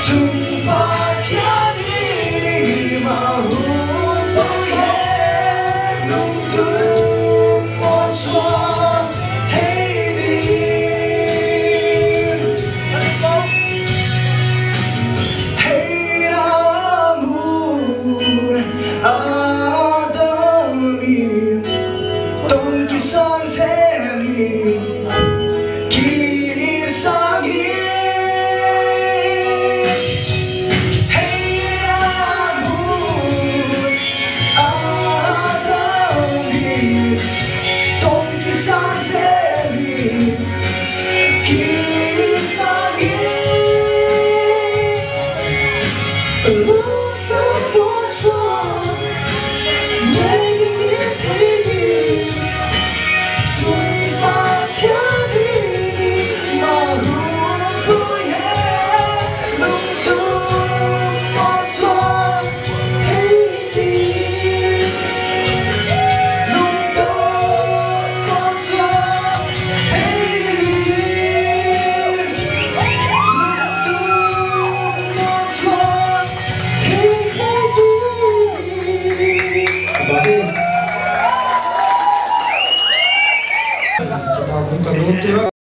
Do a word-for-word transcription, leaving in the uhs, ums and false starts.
Chung Pathian in i ma hun pui he, lungtup malsawm thei ding. Heina mun a dam in, tong kisâng zel in, kisâng hi. Heina mun a dam in, tong kisâng zel in, kisâng hi. Lungtup malsawm nei ding thei ding, Chung Pathian in i ma hun pui he, lungtup malsawm thei ding. Lungtup malsawm thei ding. Lungtup malsawm thei ding. Kipak um, ka lungtup a.